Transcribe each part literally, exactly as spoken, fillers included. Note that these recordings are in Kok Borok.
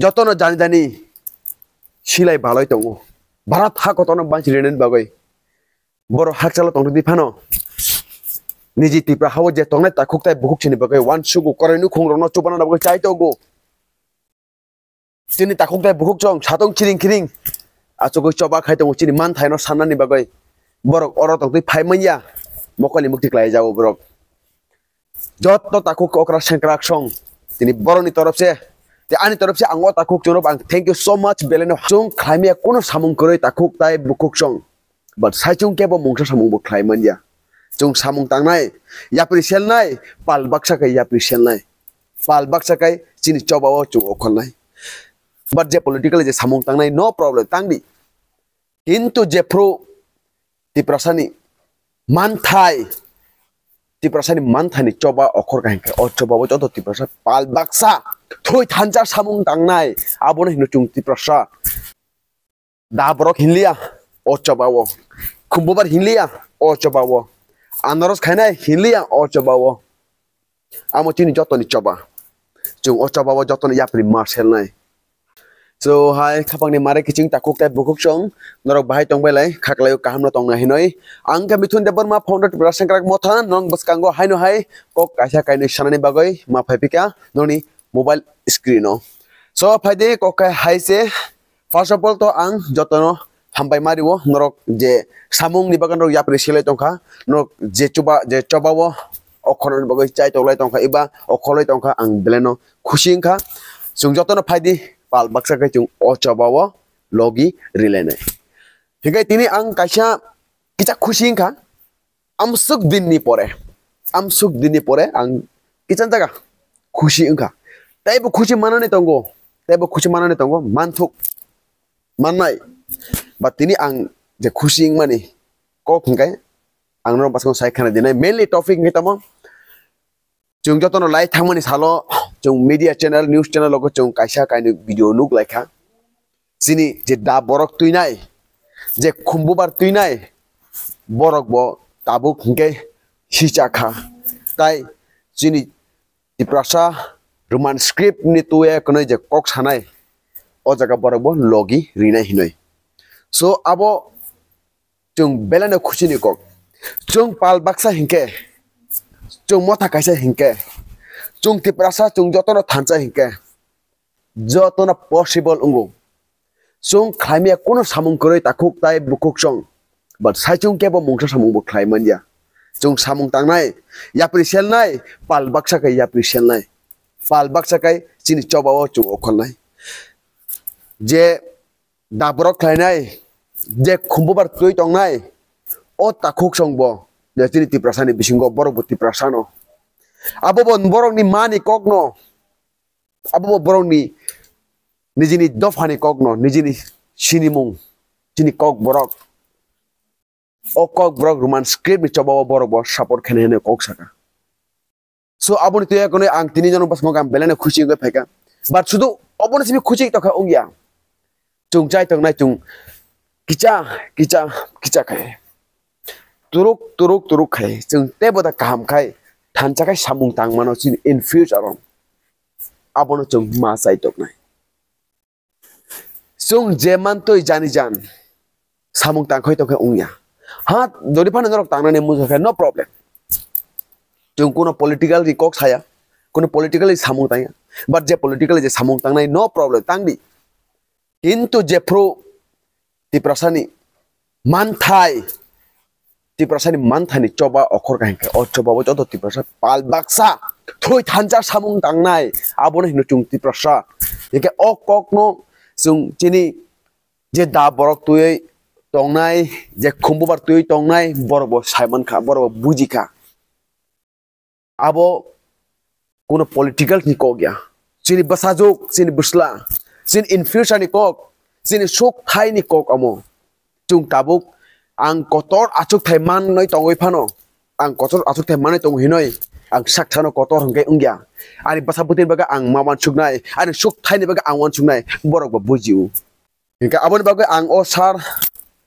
Jotono jani jani silai balai tongo. Bharat ha kotorno banchi rinani bagwi. Borok hakchalo tongtwtwi phano. Niji Tipra hao je tongnai takhuk tai bukhuk sini bagwi uansugo, korai nukhung rokno chubana bagwi chai tongo. Chini takhuk tai bukhuk chong satong chiring kiring. Achugwi choba khai tongo chini manthai no sannani bagwi. Borok oro tongtwi phai manya. Mokol ni mukti klai jago borok. Jotto takhuk okra sengkrak song. Tini borok ni torop se. Te ani torop se ang o takhuk chwng no ang thank you so much belai no. Chwng khlaimya kuno samung kwrwi takhuk tai bukhuk song. But saichung kebo mungsa samung bo khlai manya. Chwng samung tangnai, yapri selnai, pal baksa kai yapri selnai. Pal baksa kai chini choba o chwng okholnai. But je political je samung tangnai, no problem, tangdi. Kintu jephru Tiprasani manthai, Tiprasani manthani choba okhor kaham khe, o choba o joto Tiprasa pal baksa thwi thansa samung tangnai, abono hino chwng Tiprasa. Da borok hinliya o choba o. Khumbubar hinliya o choba o. Anaros khainai hinliya o choba o. Amo chini jotoni choba. Chwng o choba o jotoni yapri ma selnai. So hai khapangni mare kiching takhuk tai bukhuk song norok bahai tongbai lai khaklai o kaham no tongna hinoi. Ang khe Mithun Debbarma founder Tripura Sengkrak Motha nong bwskango haino hai kok kaisa kainwi sanani bagwi ma phai phika noni mobile screen o. So phaidi kok khai hai se. First of all to ang jotono hambai mario norok je samung ni bagan rok yapri selai tongkha, norok je chuba je choba o okhorni bagwi chai toklai tongkha eba okholai tongkha, ang beleno khusi wngkha. Chwng jotono phaidi pal baksa khe chwng o choba o logi rilainai. Hinkhe tini ang kaisa kisa khusi wngkha. Amsuk dinni pore, amsuk dinni pore ang kichang jaga khusi wngkha. Teibo khusi manani tongo, teibo khusi manani tongo, manthuk, mannai. Ba tini ang je khusi wngmani kok hwnkhe ang norok bwskango sai khana dinai. Mainly topic hwnkhe tamo chwng jotono lai thangmani salo chwng media channel, news channel logo chwng kaisa kainwi video nuk laikha. Chini je da borok twinai, je khumbubar twinai, borok bo tabuk hwnkhe sicha kha. Tai chini Tiprasa Roman script ni tuya kunui je kok sanai, o jaga borok bo logi rinai hinoi. So abo chwng belai no khusi ni kok. Chwng pal baksa hinkhe, chwng motha kaisa hinkhe, chwng Tiprasa chwng jotono thansa hinkhe, jotono possible wngo. Chwng khlaimya kuno samung kwrwi takhuk tai bukhuk song. But saichung kebo mungsa samung bo khlai manya. Chwng samung tangnai, yapri selnai, pal baksa kai yapri selnai. Pal baksa kai chini choba o chwng okholnai. Je da borok khlainai, je khumbubar twi tongnai, o takhuk song bo, je chini Tiprasa ni bisingo borok bo Tiprasa no. Abo bo borok ni mani kok no, abo bo borok ni nijini dopha ni kok no, nijini sinimung, chini kok borok. O kok borok Roman script ni choba o borok bo support khainai hinwi kok saka. So aboni tuya kunui ang tini jono bwskango ang belai no khusi wngwi phaikha. But sudu obono simi khusi tokha wngya. Chwng chai tongnai chwng kicha, kicha, kicha khai. Turuk, turuk, turuk khai. Chwng teibo da kaham khai. Thansa khai samung tangmano chini in future o. Abono chwng ma chai toknai. Chwng je mantwi jani jan samung tangkhoi tongkhe wngya. Ha, jodi phano norok tangnani mujokhe, no problem. Chwng kuno political ni kok saya, kuno political ni samung tangya. But je political ni je samung tangnai, no problem, tangdi. Kintu jephru Tiprasani manthai, Tiprasani manthani choba okhor kaham khe, o choba bo joto Tiprasa pal baksa thoi thansa samung tangnai, abono hino chwng Tiprasa. Hinkhe o kokno chwng chini je da borok twiwi tongnai, je khumbubar twiwi tongnai, borok bo saimankha, borok bo bujikha. Abo kuno political ni kok ya. Chini bwsajwk, chini bwsla, chini in future ni kok, chini sukthai ni kok amo. Chwng tabuk ang kotor achukthai manwi tongwi phano, ang kotor achukthai manwi tongo hinoi ang sakthano kotor hwnkhe wngya. Ani bwsa bwtwini bagwi ang ma uansuknai, ani sukthai ni bagwi ang uansuknai, borok bo bujio. Hinkhe aboni bagwi ang o sir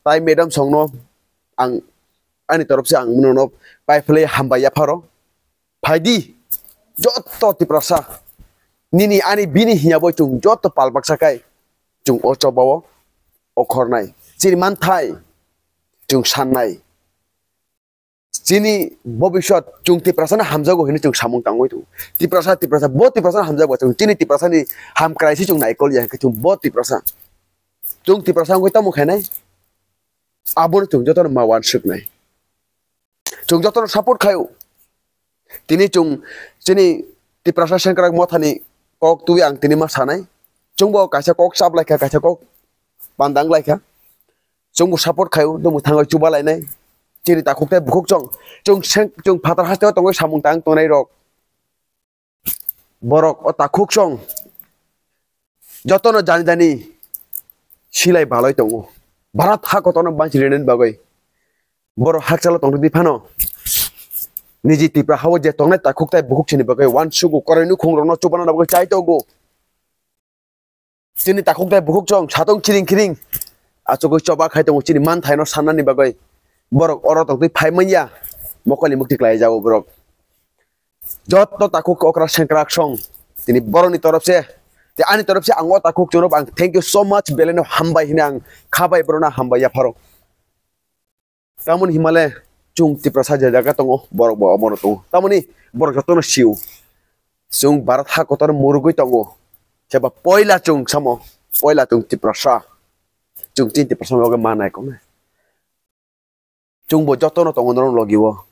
tai madam songno ang ani torop se ang nono pai phlai hambai yapharo. Phaidi, joto Tiprasa Nini ani bini hinya bo chwng joto pal baksa khai chwng o choba o okhornai. Chini manthai chwng sannai. Chini bobiswt chwng Tiprasano hamjago hinwi chwng samung tangwi tongo. Tiprasa, Tiprasa, bo Tiprasano hamjago chwng chini Tiprasani hamkrai se chwng naikol ya hwnkhe chwng bo Tiprasa. Chwng Tiprasa wngwi tamo khainai? Abono chwng jotono ma uansuknai. Chwng jotono support khaio. Tini chwng chini Tiprasa Sengkrak Mothani kok twi ang tini ma sanai. Chwngbo kaisa kok chap laikha, kaisa kok pandang laikha. Chwngbo support khaio, chwngbo thangwi chuba lainai. Chini takhuk tei bukhuk chwng, chwng seng, chwng phatar hasteo tongwi samung tang tongnai rok. Borok o takhuk chwng jotono jani jani silai balai tongo. Bharat ha kotorno banchi rinani bagwi borok hakchalo tongdi phano niji Tipra hao je tongnai takhuk tei bukhuk chini bagwi uansugo, korai nukhung rokno chubana bagwi chai tongo. Chini takhuk tei bukhuk chwng satong chiring khiring achugwi choba khai tongo chini manthaino sannani bagwi. Borok oro tongtwi phai manya mokolni mukti klai jago borok. Jotto takhuk okra sengkrak song tini borokni torop se, te ani torop se ang o takhuk chwngno ang thank you so much, belai no hambai hwnwi ang kha bai borokno hambai yapharo. Tamoni himale chwng Tiprasa je jaga tongo, borok bo omono tongo. Tamoni borok jotono sio. Chwng Bharat ha kotor murugwi tongo. Seba poila chwng samo, poila chwng Tiprasa. Chwng chini Tiprasa no bagwi ma naikolnai. Chwng bo jotono tongo norok logi o.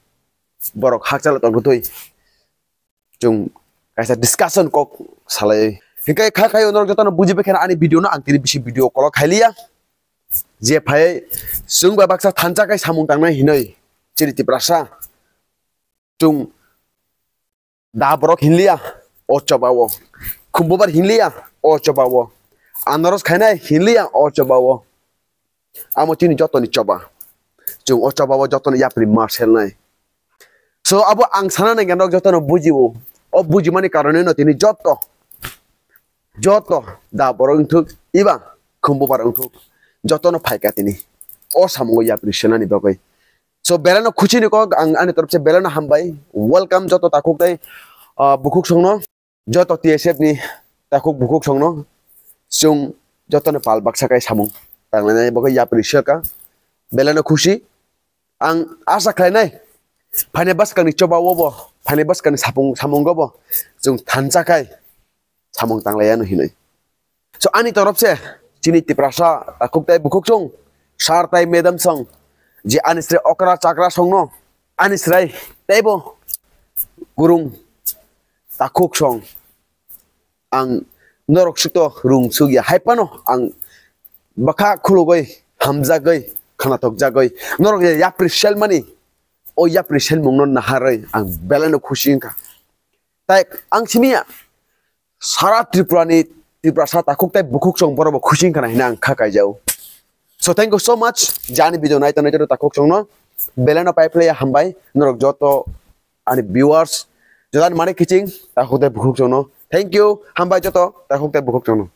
Borok hakchalo tongtwi. Chwng kaisa discussion kok salai. Hinkhe kha khayo norok jotono bujibai kheno ani video no ang tini bisi video kolok khailiya. Je phai chwng bai baksa thansa khai samung tangnai hinoi chini Tiprasa. Chwng da borok hinliya o choba o. Khumbubar hinliya o choba o. Anaros khainai hinliya o choba o. Amo chini jotoni choba. Chwng o choba o jotoni yapri ma selnai. So abo ang sana nai ganok jotono bujio. O bujimani karone no tini joto, joto da borok wngthuk iba khumbubar wngthuk, jotono phaikha tini o samungo yapri selnani bagwi. So belai no khusi ni kok ang ani torop se belai no hambai. Welcome joto takhuk tei, ah, bukhuk songno. Joto T S F ni takhuk bukhuk songno chwng jotono pal baksa khai samung tanglainai bagwi yapri saka belai no khusi. Ang asa khlainai phainai bwskangni choba o bo, phainai bwskangni sapung, samungo bo chwng thansa khai samung tanglaiya no hinwi. So ani torop se chini Tiprasa takhuk tei bukhuk chwng, sir tei madam song, je ani sre okra chakra songno ani srai teibo kurung takhuk song. Ang norok sukto rung sukya hai phano ang bwkha khulugwi hamjagwi khwnathokjagwi norok yapri selmani, o yapri selmungno naharwi ang belai no khusi wngkha. Tai ang simiya sara Tripura ni Tiprasa takhuk tei bukhuk song borok bo khusi wngkha na hina ang kha kaijao. So thank you so much jani video nai tongnai joto takhuk songno belai no pai phlaiya hambai norok joto ani viewers, joto ani mane kiching takhuk tei bukhuk songno. Thank you, hambai joto takhuk tei bukhuk songno.